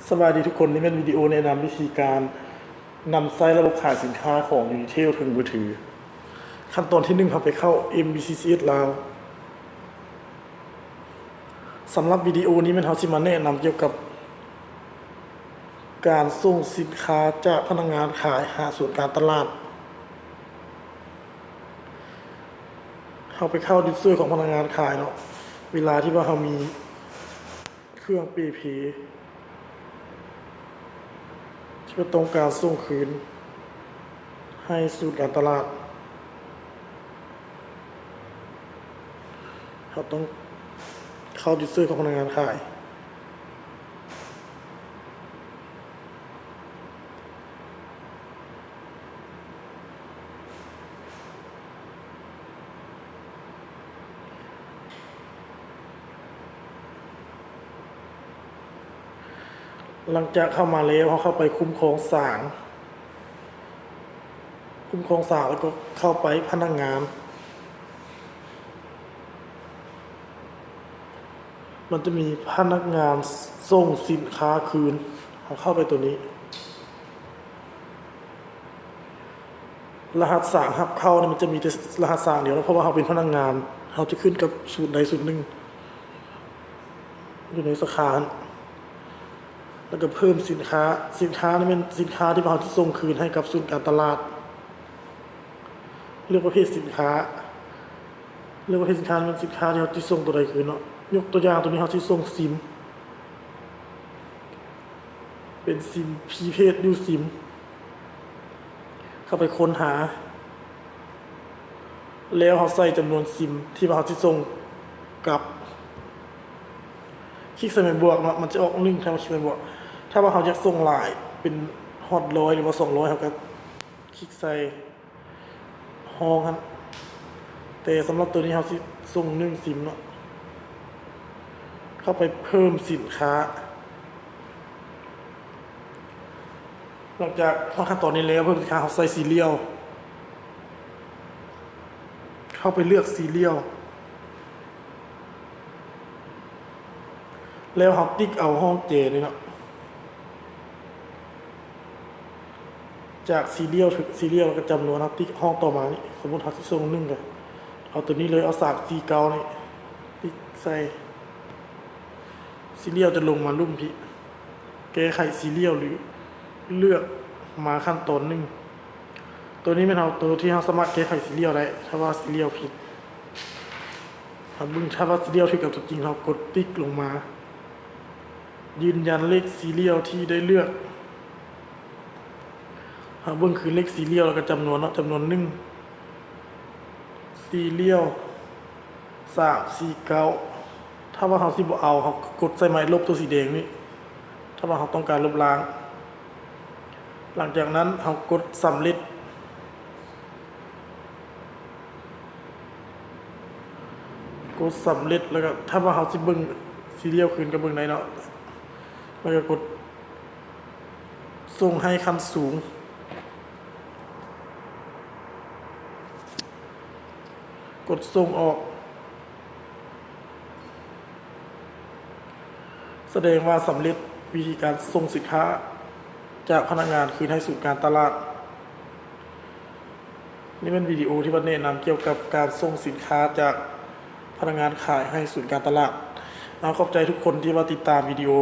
ສະບາຍດີທຸກຄົນ, ນີ້ແມ່ນວິດີໂອແນະນຳວິທີການນຳໃຊ້ລະບົບຂາຍສິນຄ້າຂອງ Unitel ເທິງມືຖື. ຂັ້ນຕອນທີໜຶ່ງ ເຮົາໄປເຂົ້າ MBCCS ລາວ. ສຳລັບວິດີໂອນີ້ແມ່ນເຮົາຊິມາແນະນຳກ່ຽວກັບການສົ່ງສິນຄ້າຈາກພະນັກງານຂາຍຫາສູນການຕະຫຼາດ. ເຮົາໄປເຂົ້າ user ຂອງພະນັກງານຂາຍເນາະ, ເວລາທີ່ວ່າເຮົາມີ ເຄື່ອງເປ່ເພທີ່ວ່າຕ້ອງການສົ່ງຄືນໃຫ້ສູນການຕະຫຼາດ, ເຮົາຕ້ອງເຂົ້າ user ຂອງພະນັກງານຂາຍ. ຫຼັງຈາກເຂົ້າມາແລ້ວ ເຮົາເຂົ້າໄປຄຸ້ມຄອງສາງ, ຄຸ້ມຄອງສາງ ແລ້ວກໍເຂົ້າໄປພະນັກງານ. ມັນຈະມີພະນັກງານສົ່ງສິນຄ້າຄືນ, ເຮົາເຂົ້າໄປໂຕນີ້. ລະຫັດສາງຮັບເຂົ້ານີ້ ມັນຈະມີແຕ່ລະຫັດສາງດຽວເນາະ, ເພາະວ່າເຮົາເປັນພະນັກງານ, ເຮົາຈະຂຶ້ນກັບສູນໃດສູນໜຶ່ງຢູ່ໃນສາຂາຫັ້ນ. ແລ້ວກໍເພີ່ມສິນຄ້າ, ສິນຄ້ານີ້ແມ່ນສິນຄ້າທີ່ວ່າເຮົາຈະສົ່ງຄືນໃຫ້ກັບສູນການຕະຫຼາດ. ເລືອກປະເພດສິນຄ້າ, ເລືອກປະເພດສິນຄ້າ ແມ່ນສິນຄ້າທີ່ເຮົາຊິສົ່ງໂຕໃດຄືນເນາະ. ຍົກຕົວຢ່າງ ໂຕນີ້ເຮົາຊິສົ່ງຊິມ, ເປັນຊິມ prepaid new sim. ເຂົ້າໄປຄົ້ນຫາ ແລ້ວເຮົາໃສ່ຈຳນວນຊິມທີ່ວ່າເຮົາຊິສົ່ງກັບ, ຄລິກໃສ່ໝາຍບວກເນາະ, ມັນຈະອອກໜຶ່ງ ຖ້າວ່າຄລິກໃສ່ໝາຍບວກ. ຖ້າວ່າເຮົາຢາກສົ່ງຫຼາຍ ເປັນຮອດຮ້ອຍ ຫຼືວ່າສອງຮ້ອຍ ເຮົາກໍຄລິກໃສ່ ຫ້ອງຫັ້ນ, ແຕ່ສຳລັບໂຕນີ້ເຮົາຊິສົ່ງໜຶ່ງຊິມເນາະ. ເຂົ້າໄປເພີ່ມສິນຄ້າ, ຫຼັງຈາກຮອດຂັ້ນຕອນນີ້ແລ້ວ ເພີ່ມສິນຄ້າ ເຮົາໃສ່ serial, ເຂົ້າໄປເລືອກ serial. ແລ້ວເຮົາຕິກເອົາຫ້ອງແຈນີ້ເນາະ, ຈາກ serial ເຖິງ serial ແລ້ວກໍຈຳນວນ, ເຮົາຕິກຫ້ອງຕໍ່ມານີ້, ສົມມຸດເຮົາຊິສົ່ງໜຶ່ງ ກໍເອົາໂຕນີ້ເລີຍ, ເອົາສາມສີ່ເກົ້ານີ້ຕິກໃສ່, serial ຈະລົງມາລຸ່ມພີ້, ແກ້ໄຂ serial ຫຼືເລືອກມາຂັ້ນຕອນໜຶ່ງ. ໂຕນີ້ແມ່ນເຮົາ ໂຕທີ່ເຮົາສາມາດແກ້ໄຂ serial ໄດ້, ຖ້າວ່າ serial ຜິດ ເຮົາເບິ່ງ, ຖ້າວ່າ serial ຖືກກັບຕົວຈິງ ເຮົາກົດຕິກລົງມາ ຢືນຢັນເລກ serial ທີ່ໄດ້ເລືອກ. ເຮົາເບິ່ງຄືເລກ serial ແລ້ວກໍຈຳນວນເນາະ, ຈຳນວນໜຶ່ງ serial ສາມສີ່ເກົ້າ. ຖ້າວ່າເຮົາຊິບໍ່ເອົາ, ເຮົາກໍກົດໃສ່ໄມ້ລົບຕົວສີແດງນີ້, ຖ້າວ່າເຮົາຕ້ອງການລົບລ້າງ. ຫຼັງຈາກນັ້ນເຮົາກົດສຳເລັດ, ກົດສຳເລັດ ແລ້ວກໍຖ້າວ່າເຮົາຊິເບິ່ງ serial ຄືນກໍເບິ່ງໄດ້ເນາະ, ແລ້ວກໍກົດສົ່ງໃຫ້ຂັ້ນສູງ, ກົດສົ່ງອອກ. ສະແດງວ່າສຳເລັດວິທີການສົ່ງສິນຄ້າຈາກພະນັກງານຄືນໃຫ້ສູນການຕະຫຼາດ. ນີ້ແມ່ນວິດີໂອທີ່ວ່າແນະນຳກ່ຽວກັບການສົ່ງສິນຄ້າຈາກພະນັກງານຂາຍໃຫ້ສູນການຕະຫຼາດ. ເອົາ ຂອບໃຈທຸກຄົນທີ່ວ່າຕິດຕາມວິດີໂອ.